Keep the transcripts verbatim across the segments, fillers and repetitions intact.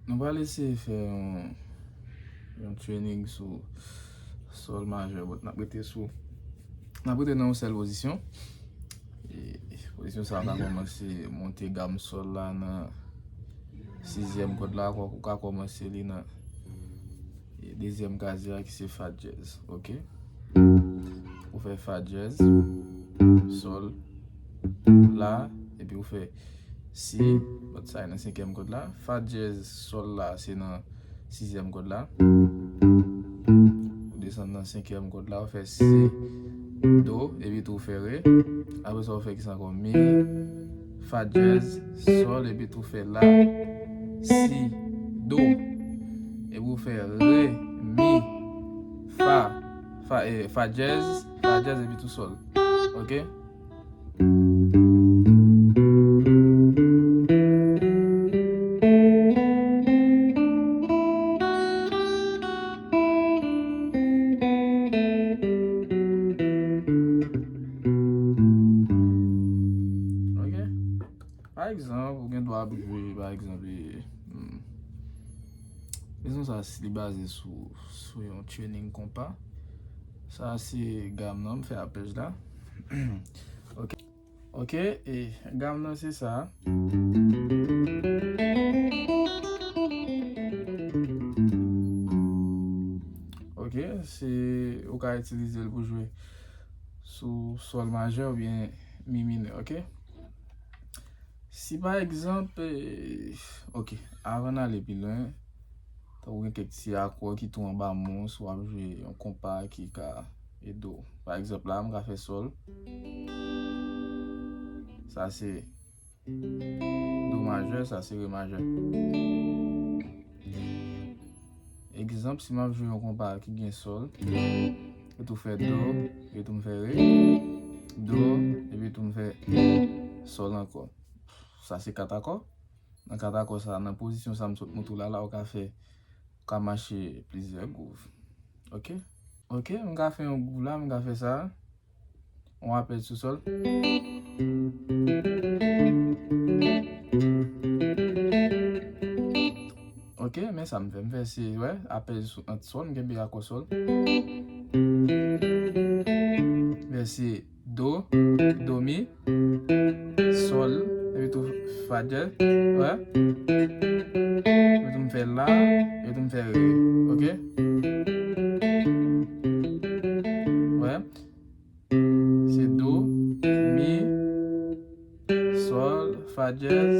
Nou pral eseye fè yon, yon training sou sòl majè, but n ap rete sou, n ap rete nan yon sèl pozisyon. E pozisyon sa a ka kòmanse monte gam sòl la nan sizyèm kòd la, ou ka kòmanse li nan e dezyèm kazye a ki se fa dyèz, oke? Ou fè fa dyèz, sòl, la, epi ou fè si, but sa e nan senkyèm kòd la. Fa dyèz, sòl la, se nan sizyèm kòd la. Ou desann nan senkyèm kòd la, ou fè si, do, epi tou ou fè re. Apre sa, ou fè kisa ankò? Mi, fa dyèz, sòl, epi tou fè la, si, do. Epi ou fè re, mi, fa, fa, eh, fa dyèz, fa dyèz, epi tou sòl. Oke? Oke? Pa egzanp, ou gen dwa ap jwe, pa egzanp, e, hmm, lezon sa, si li baze sou, sou yon training konpa. Sa se gam nan, m fè apèj la. Oke. Oke, e gam nan se sa. Oke, se, ou ka itilize l pou jwe sou sòl majè oubyen mi minè, oke? Si pa egzanp, eh, oke, avan n ale pi lwen, tankou gen kèk ti akò ki tou anba men w, si w ap jwe yon konpa ki ka ede w. Pa egzanp, la, m ka fè sòl. Sa se do majè, sa se re majè. Egzanp, si m ap jwe yon konpa ki gen sòl, epi tou fè do, epi tou m fè re, do, epi tou m fè sòl ankò. Sa se kat akò. Nan kat akò sa, nan pozisyon sa m sot montre w la, la ou ka fè, ou ka mache plizyè gwouv. Oke? Oke, m ka fè yon gwouv la, m ka fè sa. Yon apèj sou sòl. Oke, men sa m fè, m fè se, wè, apèj sou, ant sòl, m kenbe akò sòl. Fè se do, do mi, sòl, epi tou fa dyèz, wè. Epi tou m fè la, epi tou m fè re, oke? Wè. Se do, mi, sòl, fa dyèz,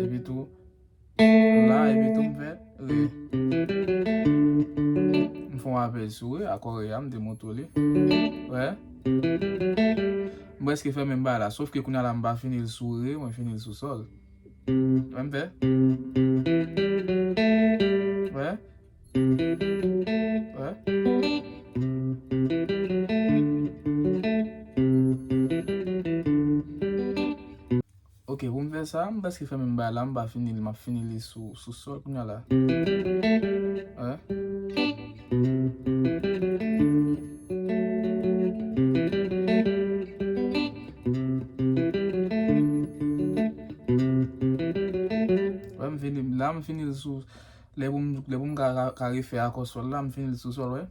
epi tou la, epi tou m fè re. M fè yon apèj sou re, akò re a, m te montre w li. Wè. M prèske fè menm bagay la, sòf ke kounye a la m pa fini l sou re, mwen fini l sou sòl. Wè m fè? Wè? Wè? Oke, pou m fè sa, m prèske fè menm bagay la, m pa fini li, m ap fini li sou, sou sòl kounye a la. Wè? Wè, m fini, la, m fini l sou, lè pou m, lè pou m ka, ka, ka refè akò sòl la, m fini l sou sòl, wè.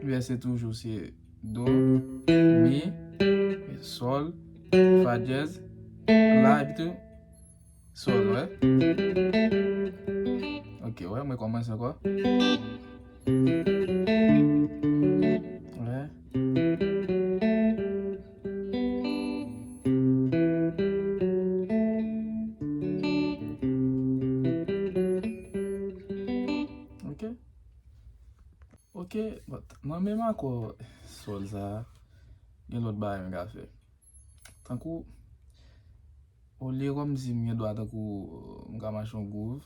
Vèse toujou se do, mi, sòl, fa dyèz, la, epi tou, sòl, wè. Oke, wè, mwen kòmanse ankò. Wè. Oke. Oke, but mwen menm akò sòl sa, gen lòt bagay m ka fè. Tankou, olye kòmsi m gen dwa tankou, m ka mache yon gwouv,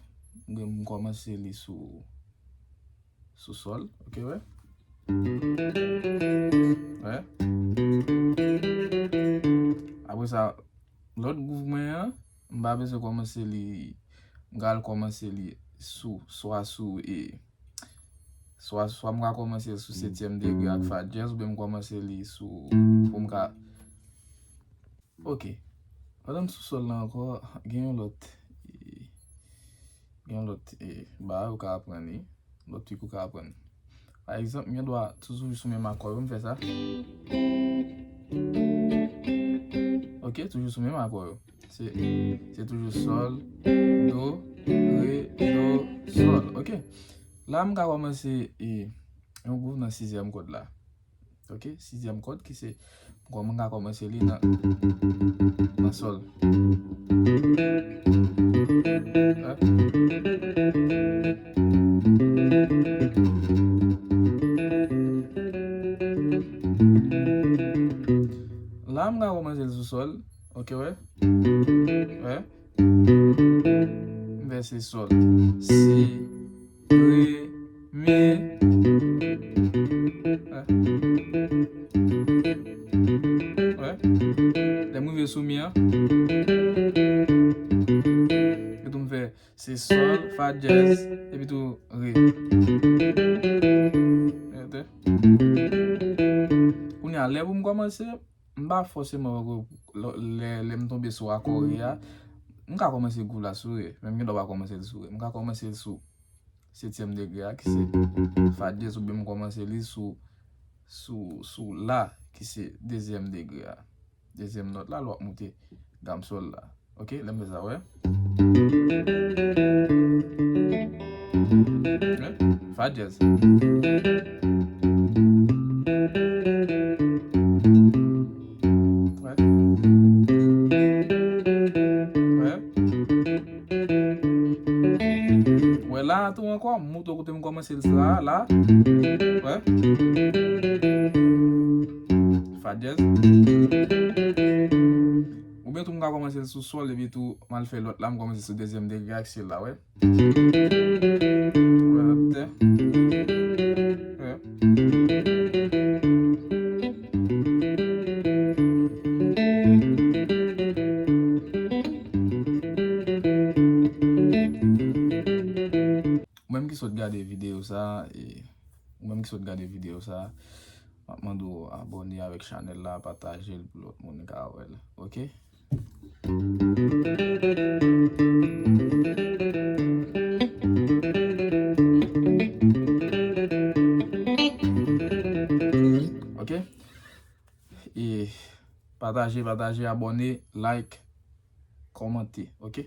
m gen, m kòmanse li sou, sou sòl, oke, wè. Wè. Apre sa, lòt gwouv mwen an, m pa bezwen kòmanse li, m ka al kòmanse li sou, swa sou, e, swa, swa m ka kòmanse l sou setyèm degre ak fa dyèz, oubyen m kòmanse li sou, pou m ka, oke. Pandan m sou sòl la ankò, gen yon lòt, e, Gen lòt, e, bagay ou ka aprann li. Lòt trik ou ka aprann. Pa egzanp, m gen dwa toujou sou menm akò yo, m fè sa. Ok, toujou sou menm akò yo. Se, se toujou sòl, do, re, do, sòl. Ok. La, m ka kòmanse, e, yon gwouv nan sizyèm kòd la. Ok, sizyèm kòd ki se, m ka kòmanse li nan, nan sòl. La, m ka kòmanse l sou sòl. Ok, wè. Wè. M fè se sòl. Si, re, mi. Wè. Wè. Lè m rive sou mi an, epi tou m fè se sòl, fa dyèz, epi tou re. Kounye a, lè pou m kòmanse, m pa fòseman, lè, lè m tonbe sou akò re a, m ka kòmanse gwouv la sou re, men m gen dwa pa kòmanse l sou re. M ka kòmanse l sou setyèm degre a, ki se fa dyèz, oubyen m kòmanse li sou, sou, sou la, ki se dezyèm degre a. Dezyèm nòt la, lè w ap moute gam sòl la. Ok, lè m fè sa, wè. Wè, fa dyèz. Wè. Wè. Wè la tou ankò, m moute kote m kòmanse l sa la. Wè. Fa dyèz. Oubyen tou m ka kòmanse l sou sòl, epi tou m al fè lòt la, m kòmanse sou dezyèm degre ak si la, wè. Wè, atè. Wè. Ou menm ki sot gade videyo sa, e, ou menm ki sot gade videyo sa, m ap mande w abòne avèk chanèl la, pataje l pou lòt moun ka wè l. Ok? Ok? E pataje, pataje, abòne, like, kòmante, ok?